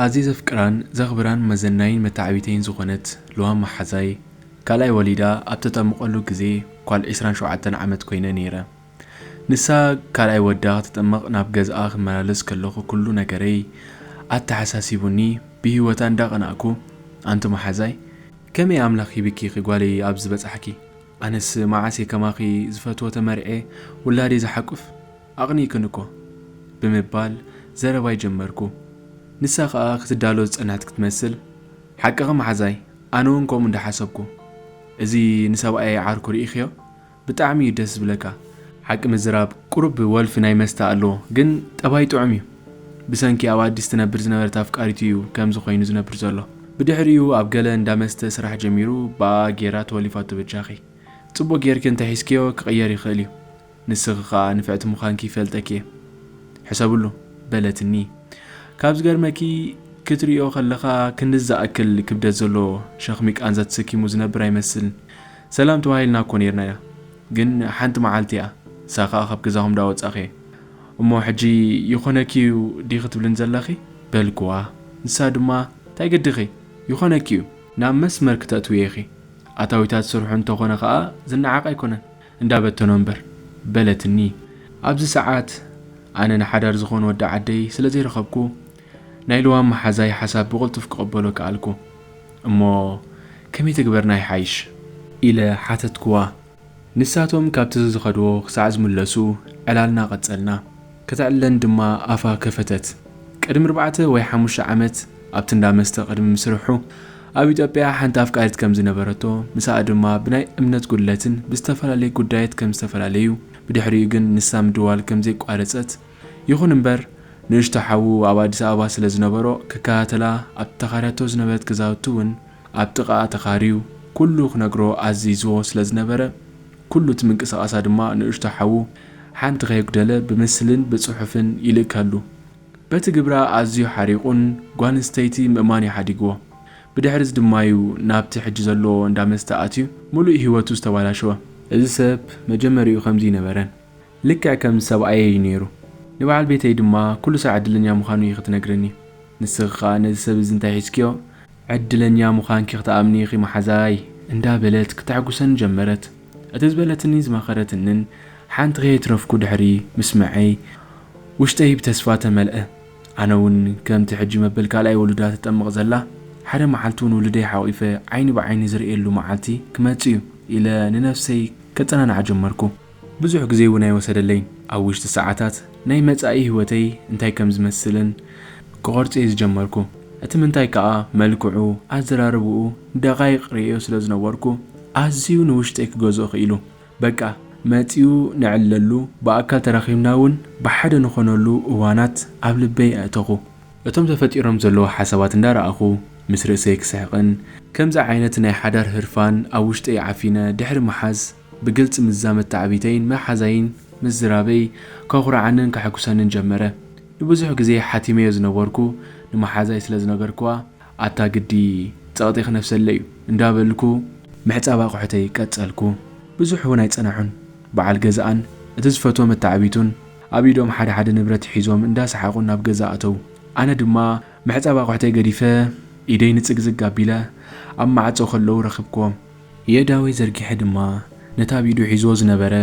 ኣዝየ ዘፍቅራን ዘኽብራን መዘናይን መተዓቢተይን ዝኾነት ልዋም መሓዛይ፣ ካልኣይ ወሊዳ ኣብ ተጠምቐሉ ግዜ ጓል ዕስራን ሸውዓተን ዓመት ኮይነ ነይረ። ንሳ ካልኣይ ወዳ ክትጥመቕ ናብ ገዝኣ ክመላለስ ከለኹ፣ ኩሉ ነገረይ ኣተሓሳሲቡኒ፣ ብህይወታ እንዳቐናእኩ፣ ኣንቲ መሓዛይ፣ ከመይ ኣምላኽ ሂብኪ ኢኺ ጓለይ ኣብዚ በጻሕኪ? ኣነስ መዓስ እየ ከማኺ ዝፈትዎ ተመርዕየ ውላደይ ዝሓቁፍ? ኣቕኒእክን እኮ፣ ብምባል ዘረባይ ጀመርኩ። ንሳ ኸኣ ክትዳሎ ዝጸንሐት ክትመስል፣ ሓቅኺ መሓዛይ፣ ኣነ እውን ከምኡ እንዳሓሰብኩ። እዚ ንሰብኣየይ ዓርኩ ርኢኽዮ? ብጣዕሚ እዩ ደስ ዝብለካ። ሓቂ ምዝራብ ቁሩብ ወልፊ ናይ መስተ ኣለዎ፣ ግን ጠባይ ጥዑም እዩ። ብሰንኪ ኣብ ኣዲስ ትነብር ዝነበረት ኣፍቃሪቱ እዩ ከምዚ ኮይኑ ዝነብር ዘሎ። ብድሕሪኡ ኣብ ገለ እንዳ መስተ ስራሕ ጀሚሩ፣ ብኣ ጌራ ተወሊፋቶ። በጃኺ ጽቡቕ ጌርኪ እንተሒዝክዮ ክቕየር ይኽእል እዩ። ንስኺ ኸኣ ንፍዕቲ ምዃንኪ ይፈልጠኪ እየ። ሕሰብሉ፣ በለትኒ። ካብ ዝገርመኪ፣ ክትርእዮ ከለኻ ክንድዚ ዝኣክል ክብደት ዘለዎ ሸኽሚ ቃንዛ ተሰኪሙ ዝነብር ኣይመስልን። ሰላም ተባሂልና እኮ ነይርናዮ፣ ግን ሓንቲ መዓልቲ እያ፣ ንሳ ኸኣ ካብ ገዛኹም እንዳወጻእኺ። እሞ ሕጂ ይኾነኪ እዩ ዲኺ ትብልን ዘለኺ? በልክዋ። ንሳ ድማ፣ እንታይ ግድኺ? ይኾነኪ እዩ፣ ናብ መስመር ክተእትውዮ ኢኺ። ኣታዊታት ስርሑ እንተኾነ ኸኣ ዝነዓቕ ኣይኮነን፣ እንዳበተኖ እምበር፣ በለትኒ። ኣብዚ ሰዓት ኣነ ንሓዳር ዝኾን ወዲ ዓደይ ስለ ዘይረኸብኩ፣ ናይ ልዋም መሓዛይ ሓሳብ ብቕልጡፍ ክቕበሎ ከኣልኩ። እሞ ከመይ ትግበርና ይሓይሽ? ኢለ ሓተትክዋ። ንሳቶም ካብቲ ዝኸድዎ ክሳዕ ዝምለሱ ዕላልና ቀጸልና። ከተዕልለን ድማ ኣፋ ከፈተት። ቅድሚ ኣርባዕተ ወይ ሓሙሽተ ዓመት ኣብቲ እንዳ መስተ ቅድሚ ምስርሑ ኣብ ኢትዮጵያ ሓንቲ ኣፍቃሪት ከም ዝነበረቶ፣ ምስኣ ድማ ብናይ እምነት ጉድለትን ብዝተፈላለየ ጉዳያት ከም ዝተፈላለዩ፣ ብድሕሪኡ ግን ንሳ ምድዋል ከም ዘየቋረጸት፣ ይኹን እምበር ንእሽቶ ሓዉ ኣብ ኣዲስ ኣበባ ስለ ዝነበሮ ክከታተላ ኣብቲ ተኻርያቶ ዝነበረት ገዛውቲ እውን ኣብ ጥቓኣ ተኻርዩ ኩሉ ክነግሮ ኣዚዝዎ ስለ ዝነበረ፣ ኩሉ እቲ ምንቅስቓሳ ድማ ንእሽቶ ሓዉ ሓንቲ ከየጉደለ ብምስልን ብጽሑፍን ይልእከሉ። በቲ ግብራ ኣዝዩ ሓሪቑን ጓል ኣንስተይቲ ምእማን እዩ ሓዲግዎ። ብድሕሪዚ ድማ እዩ ናብቲ ሕጂ ዘለዎ እንዳ መስተ ኣትዩ ምሉእ ህይወቱ ዝተባላሸወ። እዚ ሰብ መጀመሪኡ ከምዚ ኣይነበረን። ልክዕ ከም ሰብኣየይ እዩ ነይሩ። ንበዓል ቤተይ ድማ ኩሉ ሳዕ ዕድለኛ ምዃኑ እዩ ክትነግረኒ። ንስኺ ኸኣ ነዚ ሰብ እዚ እንታይ ሒዝክዮ? ዕድለኛ ምዃንኪ ክትኣምኒ ኢኺ መሓዛይ፣ እንዳበለት ክተሐጉሰኒ ጀመረት። እቲ ዝበለትኒ ዝመኸረትንን ሓንቲ ከየትረፍኩ ድሕሪ ምስምዐይ፣ ውሽጠይ ብተስፋ ተመልአ። ኣነ እውን ከምቲ ሕጂ መበል ካልኣይ ወሉዳ ትጠምቕ ዘላ፣ ሓደ መዓልቲ እውን ውሉደይ ሓቒፈ ዓይኒ ብዓይኒ ዝርእየሉ መዓልቲ ክመጽእ እዩ ኢለ ንነፍሰይ ከጸናንዓ ጀመርኩ። ብዙሕ ግዜ እውን ኣይወሰደለይን። ኣብ ውሽጢ ሰዓታት ናይ መጻኢ ህይወተይ እንታይ ከም ዝመስልን ክቖርጽ እየ ዝጀመርኩ። እቲ ምንታይ ከኣ፣ መልክዑ፣ ኣዘራርባኡ ንደቓይቕ ርእዮ ስለ ዝነበርኩ፣ ኣዝዩ ንውሽጠይ ክገዝኦ ክኢሉ። በቃ፣ መጺኡ ንዕለሉ፣ ብኣካል ተራኺብና እውን ብሓደ ንኾነሉ እዋናት ኣብ ልበይ ኣእተኹ። እቶም ተፈጢሮም ዘለዉ ሓሳባት እንዳረኣኹ፣ ምስ ርእሰይ ክስሕቕን፣ ከምዚ ዓይነት ናይ ሓዳር ህርፋን ኣብ ውሽጠይ ዓፊነ ድሕሪ ምሓዝ፣ ብግልጺ ምስዛ መተዓቢተይን መሓዛይን ምዝራበይ ከኹርዓንን ከሐጉሰንን ጀመረ። ንብዙሕ ግዜ ሓቲመዮ ዝነበርኩ ንመሓዛይ ስለ ዝነገርክዋ፣ ኣታ ግዲ ጸቕጢ ክነፍሰለይ እዩ እንዳበልኩ ምሕጻብ ኣቑሑተይ ቀጸልኩ። ብዙሕ እውን ኣይጸናሑን። በዓል ገዛኣን እቲ ዝፈትዎ መተዓቢቱን ኣብ ኢዶም ሓደ ሓደ ንብረት ሒዞም እንዳሰሓቑ ናብ ገዛ ኣተዉ። ኣነ ድማ ምሕጻብ ኣቑሑተይ ገዲፈ ኢደይ ንጽግዝግ ኣቢለ ኣብ ማዕጾ ከለዉ ረኽብክዎም። የእዳወይ ዘርጊሐ ድማ ነቲ ኣብ ኢዱ ሒዝዎ ዝነበረ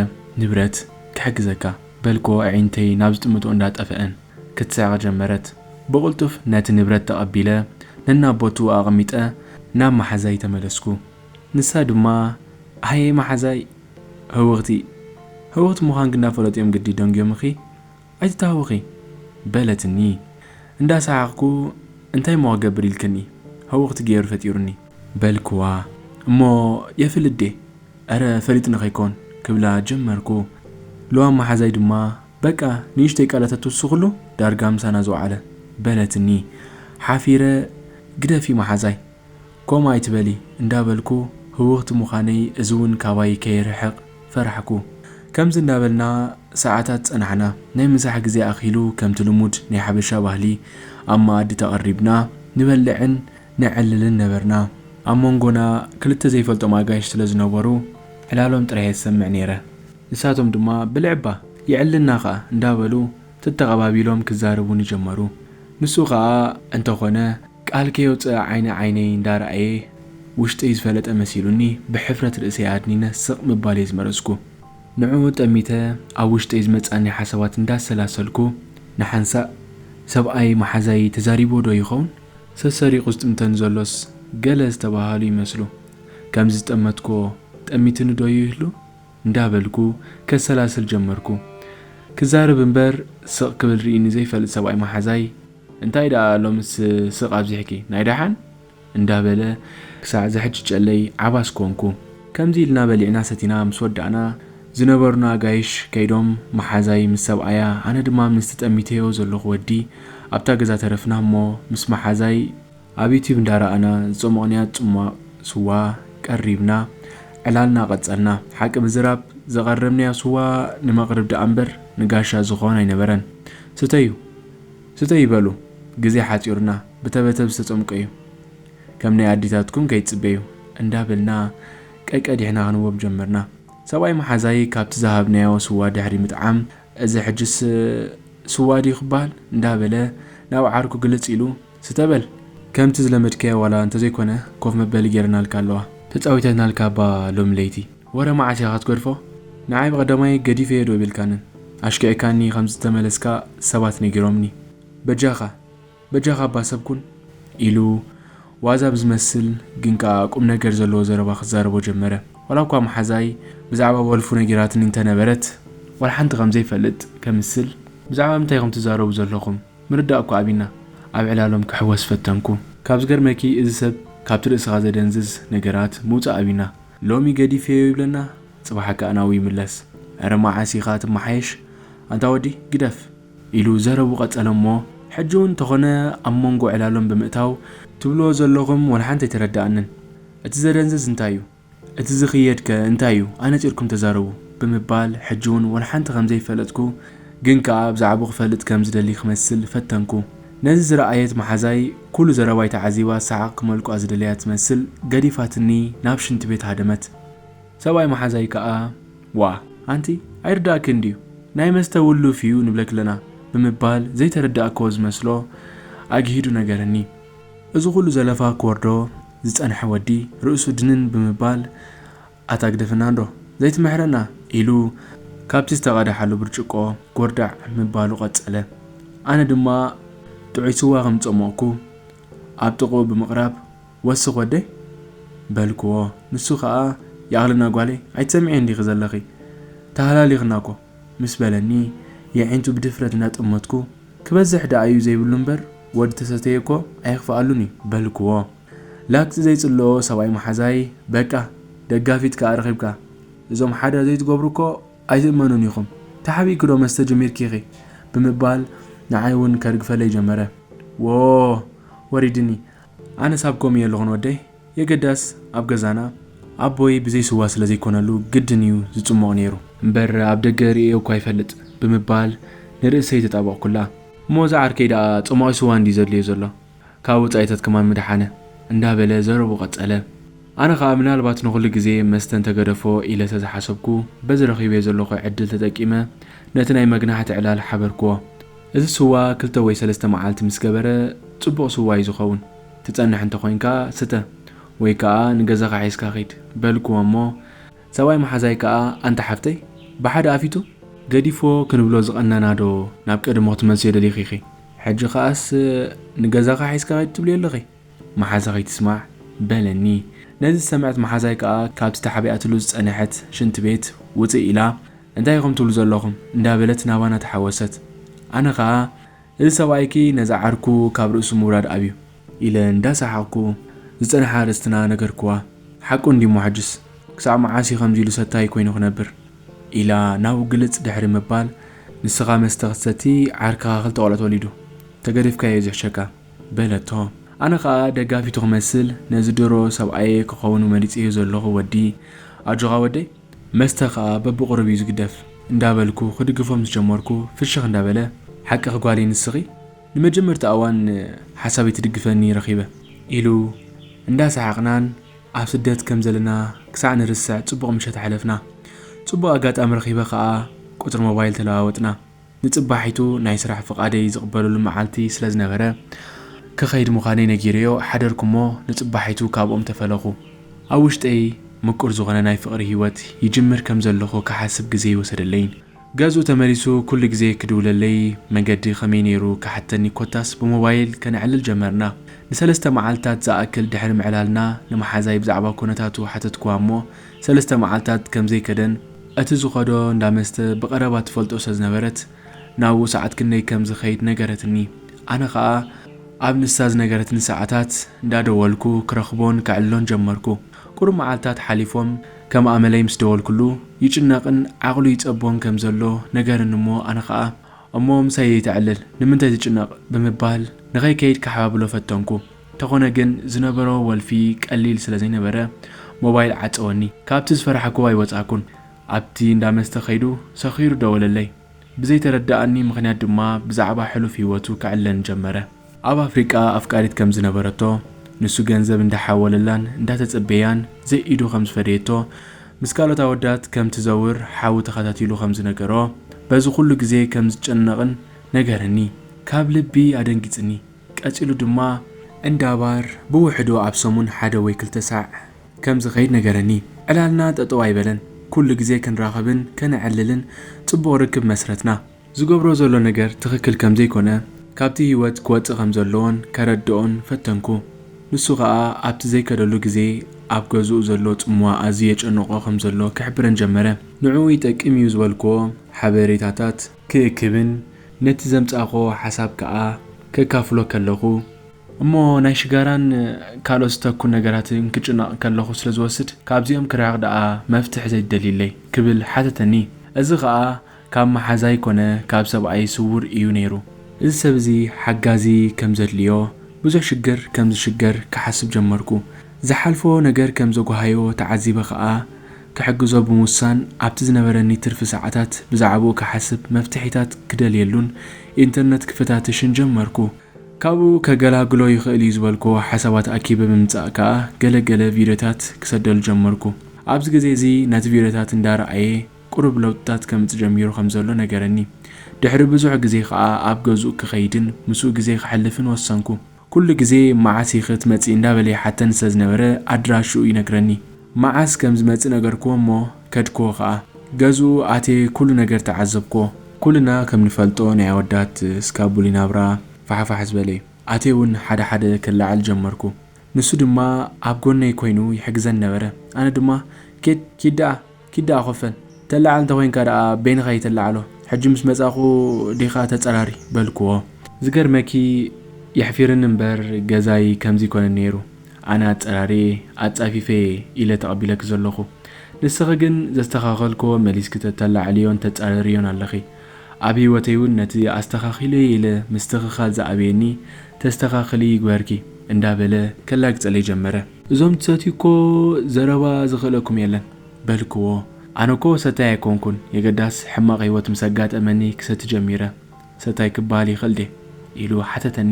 ንብረት ክሕግዘካ በልክዎ፣ ኣዒንተይ ናብ ዝጥምቶ እንዳጠፍአን ክትስሕቕ ጀመረት። ብቕልጡፍ ነቲ ንብረት ተቐቢለ ነናብ ቦትኡ ኣቐሚጠ ናብ መሓዛይ ተመለስኩ። ንሳ ድማ፣ ሃየ መሓዛይ፣ ህውኽቲ፣ ህውኽቲ ምዃንኪ እንዳፈለጡ እዮም ግዲ ደንጉዮምኺ? ኣይትተሃወኺ፣ በለትኒ። እንዳሰሓቕኩ፣ እንታይ እሞ ክገብር ኢልክኒ? ህውኽቲ ገይሩ ፈጢሩኒ፣ በልክዋ። እሞ የፍልጥ ድየ? ኣረ ፈሊጥኒ ከይኮን፣ ክብላ ጀመርኩ። ልዋም መሓዛይ ድማ፣ በቃ ንእሽተይ ቃላት ኣትውስኽሉ፣ ዳርጋ ምሳና ዝወዓለ፣ በለትኒ። ሓፊረ፣ ግደፊ መሓዛይ፣ ከምኡ ኣይትበሊ እንዳበልኩ፣ ህውኽቲ ምዃነይ እዚ እውን ካባይ ከይርሕቕ ፈራሕኩ። ከምዚ እንዳበልና ሰዓታት ጸናሕና። ናይ ምሳሕ ግዜ ኣኺሉ፣ ከምቲ ልሙድ ናይ ሓበሻ ባህሊ ኣብ መኣዲ ተቐሪብና ንበልዕን ነዕልልን ነበርና። ኣብ መንጎና ክልተ ዘይፈልጦም ኣጋይሽ ስለ ዝነበሩ፣ ዕላሎም ጥራይ እየ ዝሰምዕ ነይረ። ንሳቶም ድማ፣ ብልዕባ፣ ይዕልና ኸኣ እንዳበሉ ተተቐባቢሎም ክዛረቡኒ ጀመሩ። ንሱ ኸኣ እንተኾነ ቃል ከየውፅእ ዓይኒ ዓይነይ እንዳረኣየ ውሽጠይ ዝፈለጠ መሲሉኒ ብሕፍረት ርእሰይ ኣድኒነ ስቕ ምባል እየ ዝመረፅኩ። ንዕኡ ጠሚተ ኣብ ውሽጠይ ዝመፃኒ ሓሳባት እንዳሰላሰልኩ ንሓንሳእ ሰብኣይ መሓዛይ ተዛሪቦ ዶ ይኸውን? ሰሰሪቑ ዝጥምተኒ ዘሎስ ገለ ዝተባሃሉ ይመስሉ። ከምዚ ዝጠመትክዎ ጠሚትኒ ዶ ይህሉ? እንዳበልኩ ከሰላስል ጀመርኩ። ክዛረብ እምበር ስቕ ክብል ርኢኒ ዘይፈልጥ ሰብኣይ መሓዛይ፣ እንታይ ደኣ ሎምስ ስቕ ኣብዚሕኪ ናይ ደሓን? እንዳበለ ክሳዕ ዘሕጅጨለይ ዓባስ ኮንኩ። ከምዚ ኢልና በሊዕና ሰቲና ምስ ወዳእና ዝነበሩና ኣጋይሽ ከይዶም መሓዛይ ምስ ሰብኣያ ኣነ ድማ ምስቲ ጠሚተዮ ዘለኹ ወዲ ኣብታ ገዛ ተረፍና እሞ ምስ መሓዛይ ኣብ ዩቲዩብ እንዳረኣና ዝጸሞቕናያ ጽሟቕ ስዋ ቀሪብና ዕላልና ቀጸልና። ሓቂ ምዝራብ ዘቐረብናዮ ስዋ ንመቕርብ ደኣ እምበር ንጋሻ ዝኾን ኣይነበረን። ስተዩ ስተዩ በሉ ግዜ ሓጺሩና ብተበተብ ዝተጸምቀ እዩ። ከም ናይ ኣዲታትኩም ከይትጽበዩ እንዳበልና ቀቀዲሕና ክንቦብ ጀመርና። ሰብኣይ መሓዛይ ካብቲ ዝሃብናዮ ስዋ ድሕሪ ምጥዓም እዚ ሕጅስ ስዋ ድዩ ክበሃል እንዳበለ ናብ ዓርኩ ግልጽ ኢሉ ስተ በል ከምቲ ዝለመድካዮ ዋላ እንተዘይኮነ ኮፍ መበሊ ጌርናልካ ኣለዋ ተጻዊተናልካ እባ ሎሚ ለይቲ። ወረ መዓስ ኢኻ ክትገድፎ? ንዓይ ብቐዳማይ ገዲፈዮ ዶ ይብልካንን ኣሽኪዕካኒ ከም ዝተመለስካ ሰባት ነጊሮምኒ። በጃኻ በጃኻ እባ ሰብ ኩን ኢሉ ዋዛ ብዝመስል ግን ከኣ ቁም ነገር ዘለዎ ዘረባ ክዛረቦ ጀመረ። ዋላ እኳ መሓዛይ ብዛዕባ ወልፉ ነጊራትኒ እንተነበረት ዋላ ሓንቲ ከም ዘይፈልጥ ከምስል ብዛዕባ ምንታይ ኢኹም ትዛረቡ ዘለኹም ምርዳእ እኳ ኣቢና ኣብ ዕላሎም ክሕወስ ፈተንኩ። ካብ ዝገርመኪ እዚ ሰብ ካብቲ ርእስኻ ዘደንዝዝ ነገራት ምውጻእ ኣቢና ሎሚ ገዲፈዮ ይብለና ጽባሕ ከኣ ናብኡ ይምለስ። እረ መዓስ ኢኻ ትመሓየሽ ኣንታ ወዲ ግደፍ ኢሉ ዘረቡ ቀጸለ እሞ ሕጂ እውን እንተኾነ ኣብ መንጎ ዕላሎም ብምእታው ትብልዎ ዘለኹም ወላ ሓንቲ ኣይተረድኣንን። እቲ ዘደንዝዝ እንታይ እዩ? እቲ ዝኽየድ ከ እንታይ እዩ? ኣነጺርኩም ተዛረቡ ብምባል ሕጂ እውን ወላ ሓንቲ ከም ዘይፈለጥኩ ግን ከኣ ብዛዕባኡ ክፈልጥ ከም ዝደሊ ክመስል ፈተንኩ። ነዚ ዝረኣየት መሓዛይ ኩሉ ዘረባይ ተዓዚባ ሰሓቕ ክመልቋ ዝደለያ ትመስል ገዲፋትኒ ናብ ሽንቲ ቤት ሃደመት። ሰብኣይ መሓዛይ ከኣ ዋ ኣንቲ ኣይርዳእክን ድዩ ናይ መስተ ውሉፍ እዩ ንብለኪ ኣለና ብምባል ዘይተረዳእክዎ ዝመስሎ ኣግሂዱ ነገረኒ። እዚ ኩሉ ዘለፋ ክወርዶ ዝጸንሐ ወዲ ርእሱ ድንን ብምባል ኣታ ግደፈና እንዶ ዘይትምሕረና ኢሉ ካብቲ ዝተቐደሓሉ ብርጭቆ ጎርዳዕ ምባሉ ቀጸለ። ኣነ ድማ ጥዑይ ስዋ ከም ዝጸሞቕኩ ኣብ ጥቕኡ ብምቕራብ ወስኽ ወደይ በልክዎ። ንሱ ኸኣ ይኣኽለና ጓለይ ኣይትሰምዕዮን ዲኺ ዘለኺ ተሃላሊኽና እኮ ምስ በለኒ የዒንቱ ብድፍረት እናጠመትኩ ክበዝሕ ደኣ እዩ ዘይብሉ እምበር ወዲ ተሰተየ እኮ ኣየኽፍኣሉን እዩ በልክዎ። ላግጺ ዘይጽልኦ ሰብኣይ መሓዛይ በቃ ደጋፊት ከኣ ረኺብካ እዞም ሓዳር ዘይትገብሩ እኮ ኣይትእመኑን ኢኹም ተሓቢእኪ ዶ መስተ ጀሚርኪ ኢኺ ብምባል ንዓይ እውን ከርግፈለይ ጀመረ። ዎ ወሪድኒ ኣነስ ኣብ ከምኡ የለኹን ወደይ የገዳስ ኣብ ገዛና ኣቦይ ብዘይ ስዋ ስለ ዘይኮነሉ ግድን እዩ ዝጽሞቕ ነይሩ እምበር ኣብ ደገ ርእየዮ እኳ ኣይፈልጥ ብምባል ንርእሰይ ተጣበቕኩላ። እሞ እዛ ዓርከይ ደኣ ጸማቒ ስዋ እንድዩ ዘድልዮ ዘሎ ካብ ወጻኢታት ከማን ምደሓነ እንዳበለ ዘረቡ ቀጸለ። ኣነ ኸኣ ምናልባት ንኹሉ ግዜ መስተ እንተገደፎ ኢለ ስለ ዝሓሰብኩ በዚ ረኺበዮ ዘለኹ ዕድል ተጠቂመ ነቲ ናይ መግናሕቲ ዕላል ሓበርክዎ። እዚ ስዋ ክልተ ወይ ሰለስተ መዓልቲ ምስ ገበረ ጽቡቕ ስዋ እዩ ዝኸውን። ትጸንሕ እንተኾይንካ ስተ ወይ ከኣ ንገዛኻ ሒዝካ ኺድ በልክዎ እሞ ሰብኣይ መሓዛይ ከኣ ኣንታ ሓፍተይ ብሓደ ኣፊቱ ገዲፍዎ ክንብሎ ዝቐነና ዶ ናብ ቀደሞ ክትመልስዮ ደሊኺ ኢኺ? ሕጂ ከኣስ ንገዛኻ ሒዝካ ኺድ ትብልዮ ኣለኺ? መሓዛ ከይትስማዕ በለኒ። ነዚ ዝሰምዐት መሓዛይ ከኣ ካብቲ ተሓቢኣትሉ ዝጸንሐት ሽንቲ ቤት ውጽእ ኢላ እንታይ ኢኹም ትብሉ ዘለኹም እንዳበለት ናባና ተሓወሰት። ኣነ ከኣ እዚ ሰብኣይኪ ነዚ ዓርኩ ካብ ርእሱ ምውራድ ኣብዩ ኢለ እንዳሰሓቕኩ ዝጸንሐ ኣርእስትና ነገርክዋ። ሓቁ እንድዩሞ ሕጅስ ክሳዕ መዓስ እዩ ከምዚ ኢሉ ሰታይ ኮይኑ ክነብር ኢላ ናብኡ ግልጽ ድሕሪ ምባል ንስኻ መስተ ክትሰቲ ዓርክኻ ክልተ ቆልዑ ተወሊዱ ተገዲፍካዮ እዩ ዝሕሸካ በለቶ። ኣነ ኸኣ ደጋፊቱ ክመስል ነዚ ድሮ ሰብኣየ ክኸውን መሪጸዮ ዘለኹ ወዲ ኣጆኻ ወደይ መስተ ኸኣ በብቑሩብ እዩ ዝግደፍ እንዳበልኩ ክድግፎ ምስ ጀመርኩ ፍሽኽ እንዳበለ ሓቅኺ ጓለይ ንስኺ ንመጀመርታ እዋን ሓሳበይ ትድግፈኒ ረኺበ ኢሉ እንዳሰሓቕናን ኣብ ስደት ከም ዘለና ክሳዕ ንርስዕ ጽቡቕ ምሸት ኣሕለፍና። ጽቡቕ ኣጋጣሚ ረኺበ ኸኣ ቁጽሪ ሞባይል ተለዋወጥና። ንጽባሒቱ ናይ ስራሕ ፍቓደይ ዝቕበለሉ መዓልቲ ስለ ዝነበረ፣ ክኸይድ ምዃነይ ነጊረዮ ሓደርኩ እሞ፣ ንጽባሒቱ ካብኦም ተፈለኹ። ኣብ ውሽጠይ ምቁር ዝኾነ ናይ ፍቕሪ ህይወት ይጅምር ከም ዘለኹ ክሓስብ ግዜ ኣይወሰደለይን። ገዝኡ ተመሊሱ ኩሉ ግዜ ክድውለለይ፣ መገዲ ከመይ ነይሩ ክሓተኒ፣ ኮታስ ብሞባይል ከነዕልል ጀመርና። ንሰለስተ መዓልታት ዝኣክል ድሕሪ ምዕላልና፣ ንመሓዛይ ብዛዕባ ኩነታቱ ሓተትክዋ እሞ፣ ሰለስተ መዓልታት ከም ዘይከደን፣ እቲ ዝኸዶ እንዳ መስተ ብቐረባ ትፈልጦ ስለ ዝነበረት፣ ናብኡ ሰዓት ክንደይ ከም ዝኸይድ ነገረትኒ። ኣነ ኸኣ ኣብ ንሳ ዝነገረትኒ ሰዓታት እንዳደወልኩ ክረኽቦን ከዕልሎን ጀመርኩ። ቁሩብ መዓልታት ሓሊፎም፣ ከም ኣመለይ ምስ ደወልኩሉ፣ ይጭነቕን ዓቕሉ ይጸቦን ከም ዘሎ ነገረኒ እሞ፣ ኣነ ኸኣ፣ "እሞ ምሳይ ተዕልል፣ ንምንታይ ትጭነቕ?" ብምባል ንኸይከይድ ከሓባብሎ ፈተንኩ። እንተኾነ ግን ዝነበሮ ወልፊ ቀሊል ስለ ዘይነበረ፣ ሞባይል ዓጸወኒ። ካብቲ ዝፈራሕክዎ ኣይወጻእኩን። ኣብቲ እንዳ መስተ ከይዱ ሰኺሩ ደወለለይ። ብዘይተረድኣኒ ምኽንያት ድማ ብዛዕባ ሕሉፍ ህይወቱ ከዕልለኒ ጀመረ። ኣብ ኣፍሪቃ ኣፍቃሪት ከም ዝነበረቶ፣ ንሱ ገንዘብ እንዳሓወለላን እንዳተጸበያን ዘይኢዱ ከም ዝፈደየቶ፣ ምስ ካልኦት ኣወዳት ከም ትዘውር ሓዉ ተኸታቲሉ ከም ዝነገሮ፣ በዚ ኩሉ ግዜ ከም ዝጨነቕን ነገረኒ። ካብ ልቢ ኣደንጊጽኒ። ቀጺሉ ድማ እንዳ ባር ብውሕዱ ኣብ ሰሙን ሓደ ወይ ክልተ ሳዕ ከም ዝኸይድ ነገረኒ። ዕላልና ጠጠው ኣይበለን። ኩሉ ግዜ ክንራኸብን ከነዕልልን ጽቡቕ ርክብ መስረትና። ዝገብሮ ዘሎ ነገር ትኽክል ከም ዘይኮነ፣ ካብቲ ህይወት ክወጽእ ከም ዘለዎን ከረድኦን ፈተንኩ። ንሱ ኸኣ ኣብቲ ዘይከደሉ ግዜ ኣብ ገዝኡ ዘሎ ጽምዋ ኣዝዩ የጨንቖ ከም ዘሎ ክሕብረን ጀመረ። ንዕኡ ይጠቅም እዩ ዝበልክዎ ሓበሬታታት ክእክብን ነቲ ዘምጻእክዎ ሓሳብ ከኣ ከካፍሎ ከለኹ፣ እሞ ናይ ሽጋራን ካልኦት ዝተኩ ነገራትን ክጭነቕ ከለኹ ስለ ዝወስድ፣ ካብዚኦም ክርሕቕ ደኣ መፍትሒ ዘይትደልይለይ? ክብል ሓተተኒ። እዚ ኸኣ ካብ መሓዛይ ኮነ ካብ ሰብኣይ ስዉር እዩ ነይሩ። እዚ ሰብ እዚ ሓጋዚ ከም ዘድልዮ፣ ብዙሕ ሽግር ከም ዝሽገር ክሓስብ ጀመርኩ። ዝሓልፎ ነገር ከም ዘጓሃዮ ተዓዚበ ኸኣ፣ ክሕግዞ ብምውሳን፣ ኣብቲ ዝነበረኒ ትርፊ ሰዓታት ብዛዕባኡ ክሓስብ፣ መፍትሒታት ክደልየሉን ኢንተርነት ክፈታትሽን ጀመርኩ። ካብኡ ከገላግሎ ይኽእል እዩ ዝበልክዎ ሓሳባት ኣኪበ ብምምጻእ ከኣ፣ ገለ ገለ ቪድዮታት ክሰደሉ ጀመርኩ። ኣብዚ ግዜ እዚ ነቲ ቪድዮታት እንዳረኣየ፣ ቁሩብ ለውጥታት ከምጽእ ጀሚሩ ከም ዘሎ ነገረኒ። ድሕሪ ብዙሕ ግዜ ከኣ ኣብ ገዝኡ ክኸይድን ምስኡ ግዜ ከሕልፍን ወሰንኩ። ኩሉ ግዜ መዓስ ኢኺ ትመጺ እንዳበለ ይሓተኒ ስለ ዝነበረ ኣድራሽኡ ይነግረኒ። መዓስ ከም ዝመጽእ ነገርክዎ እሞ ከድክዎ ከኣ። ገዝኡ ኣትየ ኩሉ ነገር ተዓዘብክዎ። ኩልና ከም ንፈልጦ ናይ ኣወዳት ስካቡሊ ናብራ ፋሕፋሕ ዝበለ እዩ። ኣትየ እውን ሓደ ሓደ ክለዓል ጀመርኩ። ንሱ ድማ ኣብ ጎነይ ኮይኑ ይሕግዘን ነበረ። ኣነ ድማ ኪድ ኪድ ደኣ ኪድ ደኣ ኮፈን፣ ተለዓል እንተኾይንካ ደኣ በይንኻ እዩ ተለዓሎ። ሕጂ ምስ መጻኹ ዲኻ ተጸራሪ በልክዎ። ዝገርመኪ የሕፊርኒ እምበር ገዛይ ከምዚ ይኮነን ነይሩ። ኣነ ኣጸራርየ ኣጻፊፈ ኢለ ተቐቢለኪ ዘለኹ። ንስኺ ግን ዘስተኻኸልክዎ መሊስኪ ተተላዕልዮን ተጻረርዮን ኣለኺ። ኣብ ህይወተይ እውን ነቲ ኣስተኻኺለዮ ኢለ ምስትኽኻል ዝኣበየኒ ተስተኻኽሊ ይግበርኪ እንዳበለ ከላግጸለይ ጀመረ። እዞም ትሰትዩ እኮ ዘረባ ዝኽእለኩም የለን በልክዎ። ኣነ እኮ ሰታይ ኣይኮንኩን፣ የገዳስ ሕማቕ ህይወት ምስ ኣጋጠመኒ ክሰቲ ጀሚረ። ሰታይ ክበሃል ይኽእል ድየ? ኢሉ ሓተተኒ።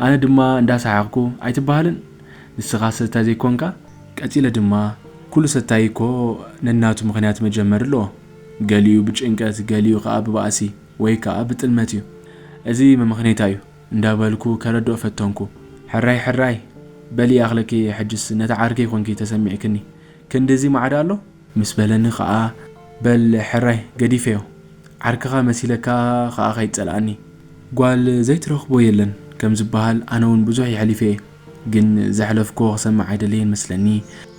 ኣነ ድማ እንዳሰሓቕኩ፣ ኣይትበሃልን፣ ንስኻ ሰታይ ዘይኮንካ። ቀጺለ ድማ፣ ኩሉ ሰታይ እኮ ነናቱ ምኽንያት መጀመሪ ኣለዎ። ገሊኡ ብጭንቀት፣ ገሊኡ ከኣ ብባእሲ ወይ ከኣ ብጥልመት እዩ። እዚ መመኽነይታ እዩ እንዳበልኩ ከረድኦ ፈተንኩ። ሕራይ ሕራይ በሊ ይኣኽለኪ፣ ሕጅስ ነቲ ዓርከይ ኮንኪ ተሰሚዕክኒ። ክንድዚ ማዕዳ ኣሎ? ምስ በለኒ ኸኣ፣ በል ሕራይ ገዲፈዮ፣ ዓርክኻ መሲለካ ኸኣ ከይትጸልኣኒ። ጓል ዘይትረኽቦ የለን ከም ዝበሃል ኣነ እውን ብዙሕ የሕሊፈ እየ፣ ግን ዘሕለፍክዎ ክሰምዕ ኣይደለየን መስለኒ።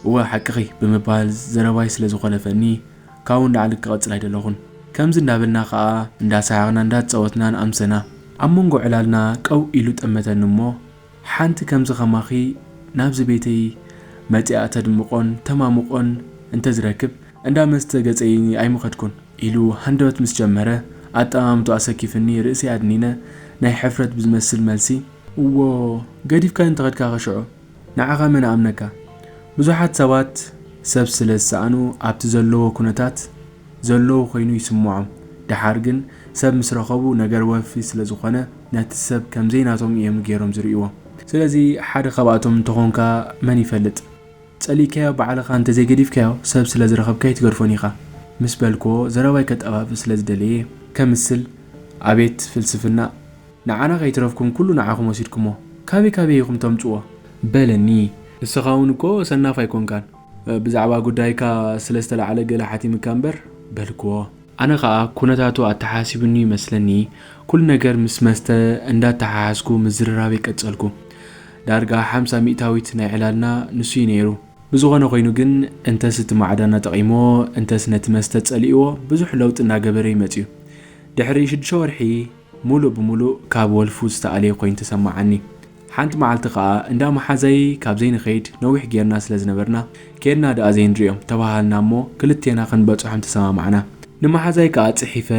እወ ሓቅኺ ብምባል ዘረባይ ስለ ዝኾለፈኒ ካብኡ ንላዕሊ ክቐጽል ኣይደለኹን። ከምዚ እንዳበልና ኸኣ እንዳሰሓቕና እንዳተጻወትናን ኣምሰና። ኣብ መንጎ ዕላልና ቀው ኢሉ ጠመተኒ እሞ ሓንቲ ከምዚ ኸማኺ ናብዚ ቤተይ መጺኣ ተድምቖን ተማምቖን እንተዝረክብ፣ እንዳ መስተ ገጸይ ኣይምኸድኩን ኢሉ ሃንደበት ምስ ጀመረ፣ ኣጠማምትኡ ኣሰኪፍኒ ርእሰይ ኣድኒነ ናይ ሕፍረት ብዝመስል መልሲ፣ እዎ፣ ገዲፍካኒ እንተኸድካ ኸ ሽዑ ንዓኻ መን ኣኣምነካ? ብዙሓት ሰባት ሰብ ስለ ዝሰኣኑ ኣብቲ ዘለዎ ኩነታት ዘለዉ ኮይኑ ይስምዖም። ደሓር ግን ሰብ ምስ ረኸቡ ነገር ወልፊ ስለ ዝኾነ ነቲ ሰብ ከም ዘይናቶም እዮም ገይሮም ዝርእይዎ። ስለዚ ሓደ ካብኣቶም እንተኾንካ መን ይፈልጥ? ጸሊእካዮ ባዕልኻ እንተዘይገዲፍካዮ ሰብ ስለ ዝረኸብካ ኣይትገድፎን ኢኻ ምስ በልክዎ ዘረባይ ከጠፋፍእ ስለ ዝደለየ ከምስል ኣቤት ፍልስፍና! ንዓና ከይትረፍኩም ኩሉ ንዓኹም ወሲድኩሞ። ካበይ ካበይ ኢኹም ተምጽዎ? በለኒ። ንስኻ እውን እኮ ሰናፍ ኣይኮንካን። ብዛዕባ ጉዳይካ ስለ ዝተላዕለ ገለ ሓቲምካ እምበር፣ በልክዎ። ኣነ ኸኣ ኩነታቱ ኣተሓሲቡኒ ይመስለኒ፣ ኩሉ ነገር ምስ መስተ እንዳተሓሓዝኩ ምዝርራበይ ቀጸልኩ። ዳርጋ ሓምሳ ሚእታዊት ናይ ዕላልና ንሱ እዩ ነይሩ። ብዝኾነ ኮይኑ ግን፣ እንተስ እቲ ማዕዳና ጠቒምዎ፣ እንተስ ነቲ መስተ ጸሊእዎ፣ ብዙሕ ለውጢ እንዳገበረ እዩ መጺኡ። ድሕሪ ሽዱሽተ ወርሒ፣ ሙሉእ ብሙሉእ ካብ ወልፉ ዝተኣለየ ኮይኑ ተሰማዓኒ። ሓንቲ መዓልቲ ኸኣ፣ እንዳ መሓዛይ ካብ ዘይንኸይድ ነዊሕ ጌርና ስለ ዝነበርና፣ ኬድና ደኣ ዘይንርእዮም ተባሃልና እሞ፣ ክልቴና ክንበጽሖም ተሰማማዕና። ንመሓዛይ ከኣ ጽሒፈ፣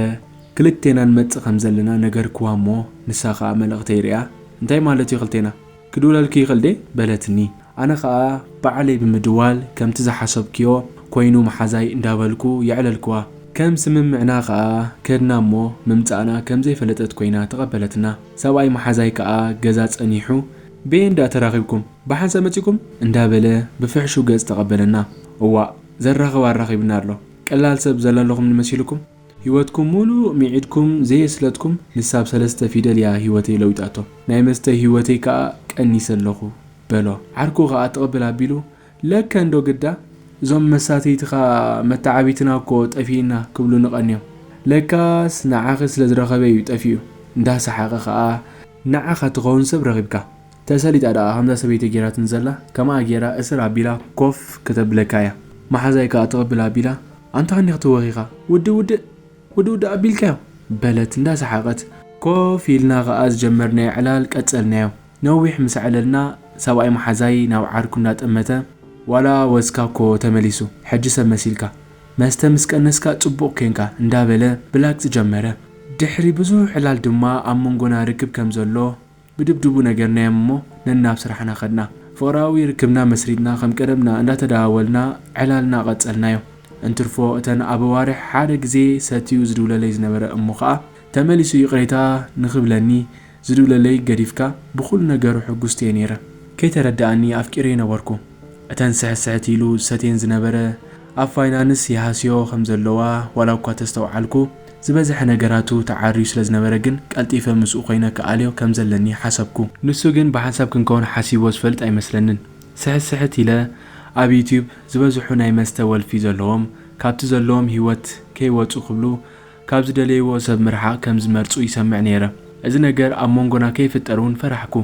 ክልቴና ንመጽእ ከም ዘለና ነገርክዋ እሞ፣ ንሳ ኸኣ መልእኽተይ ርእያ፣ እንታይ ማለት እዩ ክልቴና? ክድውለልኪ ይኽእል ድየ? በለትኒ። ኣነ ኸኣ ባዕለይ ብምድዋል፣ ከምቲ ዝሓሰብክዮ ኮይኑ መሓዛይ እንዳበልኩ የዕለልክዋ። ከም ስምምዕና ኸኣ ከድና እሞ፣ ምምጻእና ከም ዘይፈለጠት ኮይና ተቐበለትና። ሰብኣይ መሓዛይ ከኣ ገዛ ጸኒሑ፣ በየን ደኣ ተራኺብኩም? ብሓንሳብ መጺእኩም? እንዳበለ ብፍሕሹው ገጽ ተቐበለና። እዋእ፣ ዘራኽብ ኣራኺብና ኣሎ። ቀላል ሰብ ዘላለኹም ንመሲልኩም? ህይወትኩም ሙሉእ ሚዒድኩም ዘየስለጥኩም፣ ንሳ ብ ሰለስተ ፊደል እያ ህይወተይ ለዊጣቶ። ናይ መስተ ህይወተይ ከኣ ቀኒሰ ኣለኹ፣ በሎ። ዓርኩ ከኣ ትቕብል ኣቢሉ፣ ለከ እንዶ ግዳ፣ እዞም መሳተይትኻ መተዓቢትና እኮ ጠፊእና ክብሉኒ ቀንዮም። ለካስ ንዓኺ ስለ ዝረኸበ እዩ ጠፊኡ። እንዳሰሓቐ ከኣ፣ ንዓኻ ትኸውን ሰብ ረኺብካ። ተሰሊጣ ደኣ ከምዛ ሰበይቲ ጌራትኒ ዘላ፣ ከማኣ ጌራ እስር ኣቢላ ኮፍ ከተብለካ እያ። መሓዛይ ከኣ ትቕብል ኣቢላ፣ ኣንታ ክንዲ ክትወኺኻ፣ ውድእ ውድእ፣ ውድእ ውድእ ኣቢልካዮ፣ በለት እንዳሰሓቐት። ኮፍ ኢልና ከኣ ዝጀመርናዮ ዕላል ቀጸልናዮ። ነዊሕ ምስ ኣዕለልና፣ ሰብኣይ መሓዛይ ናብ ዓርኩ እንዳጠመተ፣ ዋላ ወዝካ እኮ ተመሊሱ፣ ሕጂ ሰብ መሲልካ። መስተ ምስ ቀነስካ ጽቡቕ ኬንካ፣ እንዳበለ ብላግጺ ጀመረ። ድሕሪ ብዙሕ ዕላል ድማ ኣብ መንጎና ርክብ ከም ዘሎ ብድብድቡ ነገርናዮም እሞ ነናብ ስራሕና ከድና። ፍቕራዊ ርክብና መስሪትና ከም ቀደምና እንዳተደዋወልና ዕላልና ቀጸልናዮ። እንትርፎ እተን ኣብ ኣዋርሕ ሓደ ግዜ ሰትዩ ዝድውለለይ ዝነበረ እሞ ኸኣ ተመሊሱ ይቕሬታ ንኽብለኒ ዝድውለለይ ገዲፍካ ብኹሉ ነገሩ ሕጉስቲ እየ ነይረ። ከይተረድኣኒ ኣፍቂረዮ ነበርኩ። እተን ስሕት ስሕት ኢሉ ዝሰትየን ዝነበረ ኣብ ፋይናንስ ይሃስዮ ከም ዘለዋ ዋላ እኳ ተስተውዓልኩ፣ ዝበዝሐ ነገራቱ ተዓርዩ ስለ ዝነበረ ግን ቀልጢፈ ምስኡ ኮይነ ክኣልዮ ከም ዘለኒ ሓሰብኩ። ንሱ ግን ብሓንሳብ ክንከውን ሓሲብዎ ዝፈልጥ ኣይመስለንን። ስሕት ስሕት ኢለ ኣብ ዩትዩብ ዝበዝሑ ናይ መስተ ወልፊ ዘለዎም ካብቲ ዘለዎም ህይወት ከይወጹ ክብሉ ካብ ዝደለይዎ ሰብ ምርሓቕ ከም ዝመርጹ ይሰምዕ ነይረ። እዚ ነገር ኣብ መንጎና ከይፍጠር እውን ፈራሕኩ።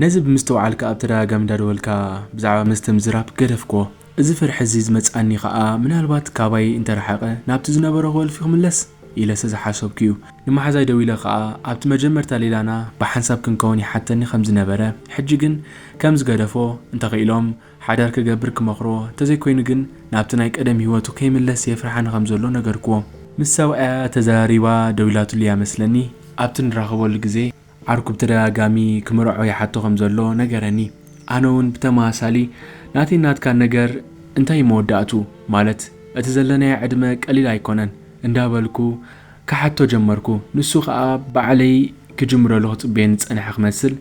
ነዚ ብምስትውዓል ከኣ ብተደጋጋሚ እንዳደወልካ ብዛዕባ መስተ ምዝራብ ገደፍክዎ። እዚ ፍርሒ እዚ ዝመጽኣኒ ከኣ ምናልባት ካባይ እንተረሓቐ ናብቲ ዝነበሮ ክወልፊ ክምለስ ኢለ ስለ ዝሓሰብኩ እዩ። ንመሓዛይ ደዊለ ከኣ ኣብቲ መጀመርታ ሌላና ብሓንሳብ ክንከውን ይሓተኒ ከም ዝነበረ፣ ሕጂ ግን ከም ዝገደፎ፣ እንተኽኢሎም ሓዳር ክገብር ክመኽሮ፣ እንተዘይኮይኑ ግን ናብቲ ናይ ቀደም ህይወቱ ከይምለስ የፍርሓኒ ከም ዘሎ ነገርክዎ። ምስ ሰብኣያ ተዘራሪባ ደዊላትሉ እያ መስለኒ። ኣብቲ ንራኸበሉ ግዜ ዓርኩ ብተደጋጋሚ ክምርዖ ይሓቶ ከም ዘሎ ነገረኒ። ኣነ እውን ብተመሳሳሊ ናተይን ናትካን ነገር እንታይ እዩ መወዳእትኡ? ማለት እቲ ዘለናዮ ዕድመ ቀሊል ኣይኮነን እንዳበልኩ ክሓቶ ጀመርኩ። ንሱ ኸኣ ባዕለይ ክጅምረሉ ክጽበየኒ ዝጸንሐ ክመስል፣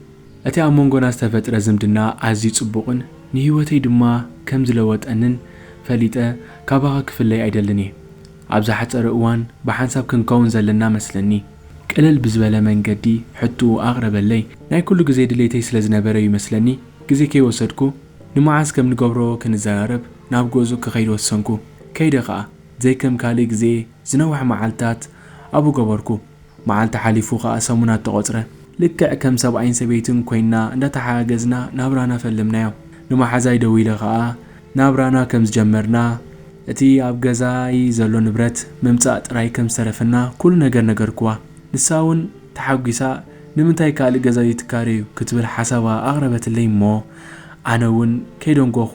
እቲ ኣብ መንጎና ዝተፈጥረ ዝምድና ኣዝዩ ጽቡቕን ንህይወተይ ድማ ከም ዝለወጠንን ፈሊጠ ካባኻ ክፍለይ ኣይደልን እየ። ኣብ ዝሓጸረ እዋን ብሓንሳብ ክንከውን ዘለና መስለኒ። ቅልል ብዝበለ መንገዲ ሕቶኡ ኣቕረበለይ። ናይ ኩሉ ግዜ ድሌተይ ስለ ዝነበረ እዩ መስለኒ፣ ግዜ ከይወሰድኩ፣ ንመዓስ ከም ንገብሮ ክንዘራረብ ናብ ገዝኡ ክኸይድ ወሰንኩ። ከይደ ኸኣ፣ ዘይከም ካልእ ግዜ ዝነውሐ መዓልታት ኣብኡ ገበርኩ። መዓልቲ ሓሊፉ ኸኣ ሰሙናት ተቖጽረ። ልክዕ ከም ሰብኣይን ሰበይትን ኮይንና እንዳተሓጋገዝና ናብራና ፈለምናዮ። ንመሓዛይ ደዊለ ኸኣ ናብራና ከም ዝጀመርና፣ እቲ ኣብ ገዛይ ዘሎ ንብረት ምምጻእ ጥራይ ከም ዝተረፈና ኩሉ ነገር ነገርክዋ። ንሳ እውን ተሓጒሳ፣ "ንምንታይ ካልእ ገዛ ዘይትካረዩ?" ክትብል ሓሳባ ኣቕረበትለይ እሞ፣ ኣነ እውን ከይደንጎኹ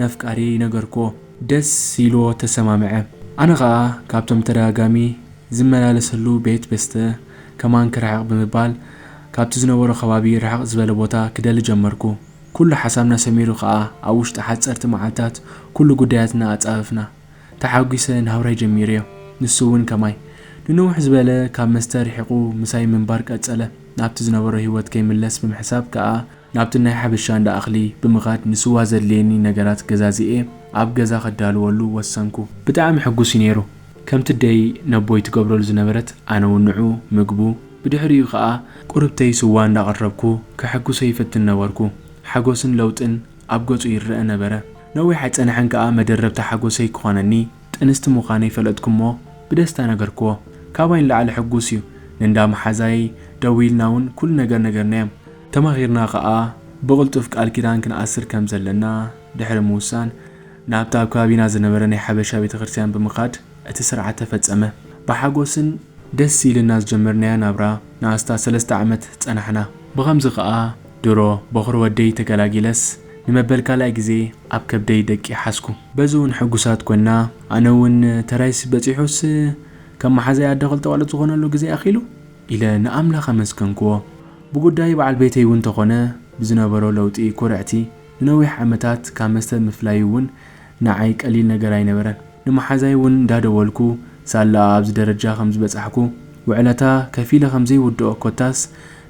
ነፍቃሪየይ ነገርክዎ። ደስ ኢልዎ ተሰማምዐ። ኣነ ኸኣ ካብቶም ተደጋጋሚ ዝመላለሰሉ ቤት መስተ ከማን ክርሕቕ ብምባል፣ ካብቲ ዝነበሮ ከባቢ ርሕቕ ዝበለ ቦታ ክደሊ ጀመርኩ። ኩሉ ሓሳብና ሰሚሩ ኸኣ፣ ኣብ ውሽጢ ሓጸርቲ መዓልታት ኩሉ ጉዳያትና ኣጻፈፍና። ተሓጒሰ ናብራይ ጀሚረዮ። ንሱ እውን ከማይ። ንንውሕ ዝበለ ካብ መስተ ርሒቑ ምሳይ ምንባር ቀጸለ። ናብቲ ዝነበሮ ህይወት ከይምለስ ብምሕሳብ ከኣ፣ ናብቲ ናይ ሓበሻ እንዳ እኽሊ ብምኻድ ንስዋ ዘድልየኒ ነገራት ገዛዚኤ ኣብ ገዛ ከዳልወሉ ወሰንኩ። ብጣዕሚ ሕጉስ እዩ ነይሩ። ከምቲ ደይ ነቦይ ትገብረሉ ዝነበረት፣ ኣነ እውን ንዑ፣ ምግቡ፣ ብድሕሪኡ ኸኣ ቁርብተይ ስዋ እንዳቐረብኩ ከሐጉሶ ይፈትን ነበርኩ። ሓጎስን ለውጥን ኣብ ገጹ ይረኣ ነበረ። ነዊሕ ኣይጸንሐን ከኣ መደረብታ ሓጎሰይ ክኾነኒ ጥንስቲ ምዃነይ ፈለጥኩ እሞ ብደስታ ነገርክዎ። ካባይ ንላዕሊ ሕጉስ እዩ። ንእንዳ መሓዛይ ደዊልና እውን ኩሉ ነገር ነገርናዮም። ተማኺርና ኸኣ ብቕልጡፍ ቃል ኪዳን ክንኣስር ከም ዘለና ድሕሪ ምውሳን ናብቲ ኣብ ከባቢና ዝነበረ ናይ ሓበሻ ቤተ ክርስቲያን ብምኻድ እቲ ስርዓት ተፈጸመ። ብሓጎስን ደስ ኢልና ዝጀመርናያ ናብራ ንኣስታት ሰለስተ ዓመት ጸናሕና። ብኸምዚ ኸኣ ድሮ በኹሪ ወደይ ተገላጊለስ ንመበል ካልኣይ ግዜ ኣብ ከብደይ ደቂ ሓዝኩ። በዚ እውን ሕጉሳት ኮይና፣ ኣነ እውን ተራይስ በጺሑስ ከም መሓዛይ ኣደ ክልተ ቆልዑት ዝኾነሉ ግዜ ኣኺሉ ኢለ ንኣምላኽ ኣመስገንክዎ። ብጉዳይ በዓል ቤተይ እውን ተኾነ ብዝነበሮ ለውጢ ኩርዕቲ ንነዊሕ ዓመታት ካብ መስተ ምፍላዩ እውን ንዓይ ቀሊል ነገር ኣይነበረን። ንመሓዛይ እውን እንዳደወልኩ ሳላ ኣብዚ ደረጃ ከም ዝበጻሕኩ ውዕለታ ከፊለ ከም ዘይውድኦ ኮታስ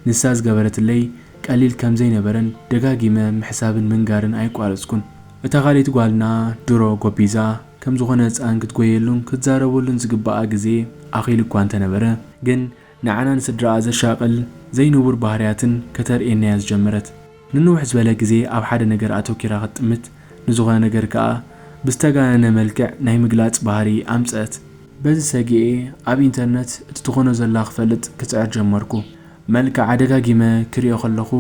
ንሳ ዝገበረትለይ ቀሊል ከም ዘይነበረን ደጋጊመ ምሕሳብን ምንጋርን ኣይቋረጽኩን። እታ ካልኣይቲ ጓልና ድሮ ጎቢዛ ከም ዝኾነ ህጻን ክትጎየሉን ክትዛረበሉን ዝግባኣ ግዜ ኣኺሉ እኳ እንተነበረ ግን ንዓና ንስድራኣ ዘሻቕል ዘይንቡር ባህርያትን ከተርእየና እያ ዝጀመረት። ንንውሕ ዝበለ ግዜ ኣብ ሓደ ነገር ኣተኲራ ክትጥምት፣ ንዝኾነ ነገር ከኣ ብዝተጋነነ መልክዕ ናይ ምግላጽ ባህሪ ኣምጸአት። በዚ ሰጊኤ ኣብ ኢንተርነት እቲ ትኾኖ ዘላ ክፈልጥ ክጽዕር ጀመርኩ። መልክዓ ደጋጊመ ክሪኦ ከለኹ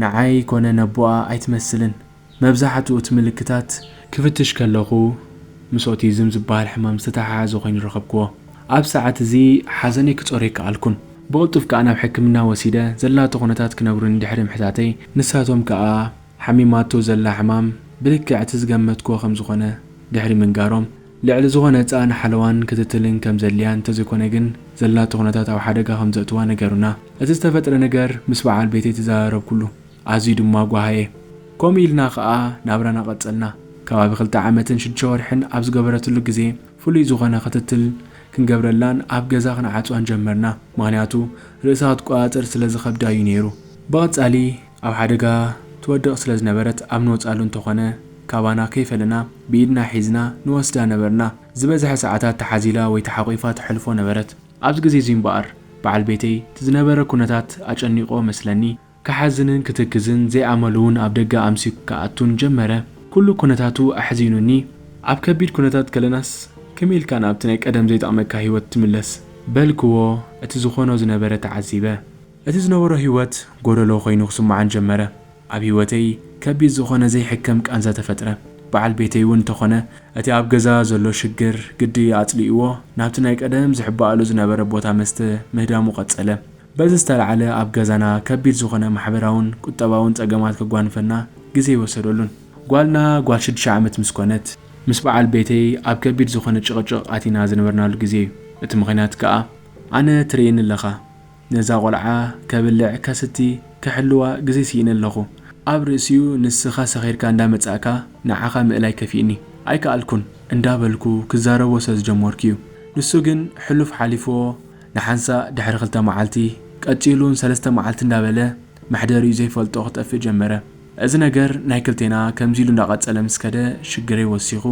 ንዓይ ኮነ ነቦኣ ኣይትመስልን። መብዛሕትኡ እቲ ምልክታት ክፍትሽ ከለኹ ምስ ኦቲዝም ዝበሃል ሕማም ዝተተሓሓዘ ኮይኑ ረኸብክዎ። ኣብ ሰዓት እዚ ሓዘነይ ክጾር ኣይከኣልኩን። ብቕልጡፍ ከኣ ናብ ሕክምና ወሲደ ዘላቶ ኩነታት ክነግሩኒ ድሕሪ ምሕታተይ፣ ንሳቶም ከኣ ሓሚማቶ ዘላ ሕማም ብልክዕ እቲ ዝገመትክዎ ከም ዝኾነ ድሕሪ ምንጋሮም፣ ልዕሊ ዝኾነ ህጻን ሓለዋን ክትትልን ከም ዘድልያ እንተዘይኮነ ግን ዘላቶ ኩነታት ኣብ ሓደጋ ከም ዘእትዋ ነገሩና። እቲ ዝተፈጥረ ነገር ምስ በዓል ቤተይ ተዘራረብኩሉ። ኣዝዩ ድማ ጓሃየ። ከምኡ ኢልና ኸኣ ናብራና ቀጸልና። ከባቢ ክልተ ዓመትን ሽዱሽተ ወርሕን ኣብ ዝገበረትሉ ግዜ ፍሉይ ዝኾነ ክትትል ክንገብረላን ኣብ ገዛ ክንዓጽዋን ጀመርና። ምኽንያቱ ርእሳ ክትቆጻጸር ስለ ዝኸብዳ እዩ ነይሩ። ብቐጻሊ ኣብ ሓደጋ ትወድቕ ስለ ዝነበረት ኣብ ንወጻሉ እንተኾነ ካባና ከይፈለና ብኢድና ሒዝና ንወስዳ ነበርና። ዝበዝሐ ሰዓታት ተሓዚላ ወይ ተሓቒፋ ተሕልፎ ነበረት። ኣብዚ ግዜ እዚ እምበኣር በዓል ቤተይ እቲ ዝነበረ ኩነታት ኣጨኒቖ መስለኒ። ክሓዝንን ክትክዝን ዘይኣመሉ እውን ኣብ ደገ ኣምስዩ ክኣቱን ጀመረ። ኩሉ ኩነታቱ ኣሕዚኑኒ። ኣብ ከቢድ ኩነታት ከለናስ ከመይ ኢልካ ናብቲ ናይ ቀደም ዘይጠቕመካ ህይወት ትምለስ? በልክዎ፣ እቲ ዝኾኖ ዝነበረ ተዓዚበ። እቲ ዝነበሮ ህይወት ጎደሎ ኮይኑ ክስምዓን ጀመረ። ኣብ ህይወተይ ከቢድ ዝኾነ ዘይሕከም ቃንዛ ተፈጥረ። በዓል ቤተይ እውን እንተኾነ እቲ ኣብ ገዛ ዘሎ ሽግር ግዲ ኣጽሊእዎ ናብቲ ናይ ቀደም ዝሕባኣሉ ዝነበረ ቦታ መስተ ምህዳሙ ቀጸለ። በዚ ዝተላዕለ ኣብ ገዛና ከቢድ ዝኾነ ማሕበራውን ቁጠባውን ጸገማት ከጓንፈና ግዜ ኣይወሰደሉን። ጓልና ጓል ሽዱሽተ ዓመት ምስ ኮነት፣ ምስ በዓል ቤተይ ኣብ ከቢድ ዝኾነ ጭቕጭቕ ኣቲና ዝነበርናሉ ግዜ እዩ። እቲ ምኽንያት ከኣ፣ ኣነ ትርእየኒ ኣለኻ፣ ነዛ ቆልዓ ከብልዕ፣ ከስቲ፣ ክሕልዋ ግዜ ስኢነ ኣለኹ። ኣብ ርእሲኡ ንስኻ ሰኺርካ እንዳመጻእካ ንዓኻ ምእላይ ከፊእኒ። ኣይከኣልኩን እንዳበልኩ ክዛረቦ ስለ ዝጀመርኩ እዩ። ንሱ ግን ሕሉፍ ሓሊፍዎ ንሓንሳእ ድሕሪ ክልተ መዓልቲ፣ ቀጺሉ እውን ሰለስተ መዓልቲ እንዳበለ መሕደሪኡ ዘይፈልጦ ክጠፍእ ጀመረ። እዚ ነገር ናይ ክልቴና ከምዚ ኢሉ እንዳቐጸለ ምስ ከደ ሽግረይ ወሲኹ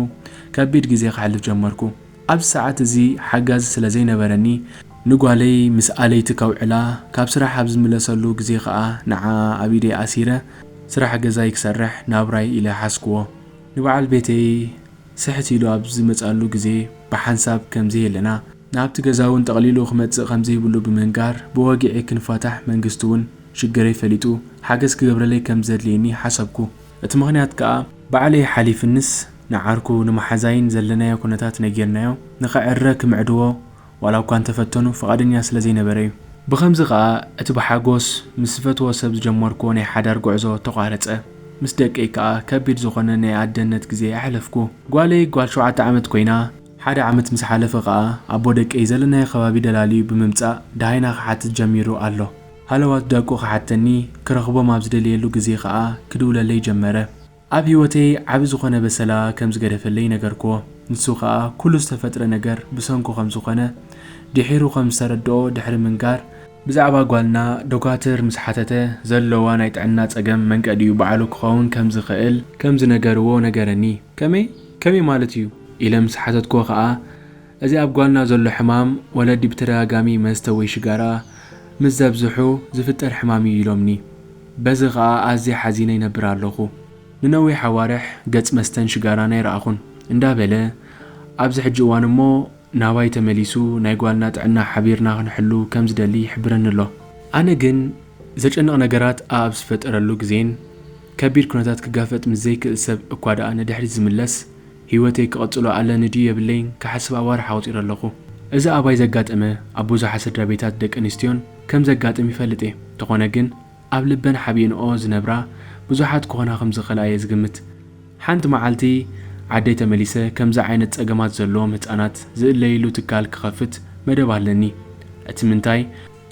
ከቢድ ግዜ ከሕልፍ ጀመርኩ። ኣብዚ ሰዓት እዚ ሓጋዚ ስለ ዘይነበረኒ ንጓለይ ምስ ኣለይቲ ከውዕላ ካብ ስራሕ ኣብ ዝምለሰሉ ግዜ ከኣ ንዓ ኣብ ኢደይ ኣሲረ ስራሕ ገዛይ ክሰርሕ ናብራይ ኢለ ሓዝክዎ። ንበዓል ቤተይ ስሕት ኢሉ ኣብ ዝመጽኣሉ ግዜ ብሓንሳብ ከም ዘየለና፣ ናብቲ ገዛ እውን ጠቕሊሉ ክመጽእ ከም ዘይብሉ ብምንጋር፣ ብወግዒ ክንፋታሕ መንግስቲ እውን ሽግረይ ፈሊጡ ሓገዝ ክገብረለይ ከም ዘድልየኒ ሓሰብኩ። እቲ ምኽንያት ከኣ፣ ባዕለይ ሓሊፍንስ ንዓርኩ ንመሓዛይን ዘለናዮ ኩነታት ነጊርናዮ፣ ንኸዕረ ክምዕድዎ ዋላ እኳ እንተፈተኑ ፍቓደኛ ስለ ዘይነበረ እዩ። ብኸምዚ ከኣ እቲ ብሓጎስ ምስ ዝፈትዎ ሰብ ዝጀመርክዎ ናይ ሓዳር ጉዕዞ ተቋረጸ። ምስ ደቀይ ከኣ ከቢድ ዝኾነ ናይ ኣደነት ግዜ ኣሕለፍኩ። ጓለይ ጓል ሸውዓተ ዓመት ኮይና፣ ሓደ ዓመት ምስ ሓለፈ ከኣ ኣቦ ደቀይ ዘለናዮ ከባቢ ደላልዩ ብምምጻእ ደሃይና ክሓትት ጀሚሩ ኣሎ። ሃለዋት ደቁ ክሓተኒ ክረኽቦም ኣብ ዝደልየሉ ግዜ ከኣ ክድውለለይ ጀመረ። ኣብ ህይወተይ ዓቢ ዝኾነ በሰላ ከም ዝገደፈለይ ነገርክዎ። ንሱ ከኣ ኩሉ ዝተፈጥረ ነገር ብሰንኩ ከም ዝኾነ ድሒሩ ከም ዝተረድኦ ድሕሪ ምንጋር፣ ብዛዕባ ጓልና ዶካትር ምስ ሓተተ፣ ዘለዋ ናይ ጥዕና ጸገም መንቀዲኡ ባዕሉ ክኸውን ከም ዝኽእል ከም ዝነገርዎ ነገረኒ። ከመይ? ከመይ ማለት እዩ? ኢለ ምስ ሓተትክዎ ከኣ፣ እዚ ኣብ ጓልና ዘሎ ሕማም፣ ወለዲ ብተደጋጋሚ መስተ ወይ ሽጋራ ምስ ዘብዝሑ ዝፍጠር ሕማም እዩ ኢሎምኒ። በዚ ኸኣ ኣዝየ ሓዚነ ይነብር ኣለኹ። ንነዊሕ ኣዋርሕ ገጽ መስተን ሽጋራን ኣይረኣኹን እንዳበለ ኣብዚ ሕጂ እዋን እሞ ናባይ ተመሊሱ ናይ ጓልና ጥዕና ሓቢርና ክንሕሉ ከም ዝደሊ ይሕብረኒ ኣሎ። ኣነ ግን ዘጨንቕ ነገራት ኣብ ዝፈጠረሉ ግዜን ከቢድ ኩነታት ክጋፈጥ ምስ ዘይክእል ሰብ እኳ ደኣ ንድሕሪት ዝምለስ ህይወተይ ክቐጽሎ ኣለኒ ድዩ የብለይን ክሓስብ ኣዋርሕ ኣቑጺረ ኣለኹ። እዚ ኣባይ ዘጋጠመ ኣብ ብዙሓት ስድራ ቤታት ደቂ ኣንስትዮን ከም ዘጋጥም ይፈልጥ እየ። እንተኾነ ግን ኣብ ልበን ሓቢእንኦ ዝነብራ ብዙሓት ክኾና ከም ዝኽእላ እየ ዝግምት። ሓንቲ መዓልቲ ዓደይ ተመሊሰ ከምዚ ዓይነት ጸገማት ዘለዎም ህጻናት ዝእለይሉ ትካል ክኸፍት መደብ ኣለኒ። እቲ ምንታይ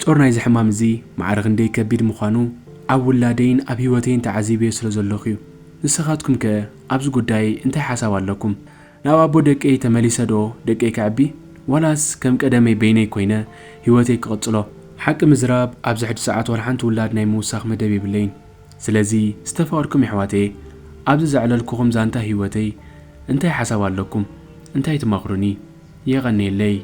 ጾር ናይዚ ሕማም እዚ ማዕረ ክንደይ ከቢድ ምዃኑ ኣብ ውላደይን ኣብ ህይወተይን ተዓዚበዮ ስለ ዘለኹ እዩ። ንስኻትኩም ከ ኣብዚ ጉዳይ እንታይ ሓሳብ ኣለኩም? ናብ ኣቦ ደቀይ ተመሊሰ ዶ ደቀይ ከዕቢ? ዋላስ ከም ቀደመይ በይነይ ኮይነ ህይወተይ ክቕጽሎ? ሓቂ ምዝራብ ኣብዚ ሕጂ ሰዓት ዋላ ሓንቲ ውላድ ናይ ምውሳኽ መደብ የብለይን። ስለዚ ዝተፈቐርኩም የሕዋተየ ኣብዚ ዘዕለልኩኹም ዛንታ ህይወተይ እንታይ ሓሳብ ኣለኩም? እንታይ ትመኽሩኒ? የቐንየለይ።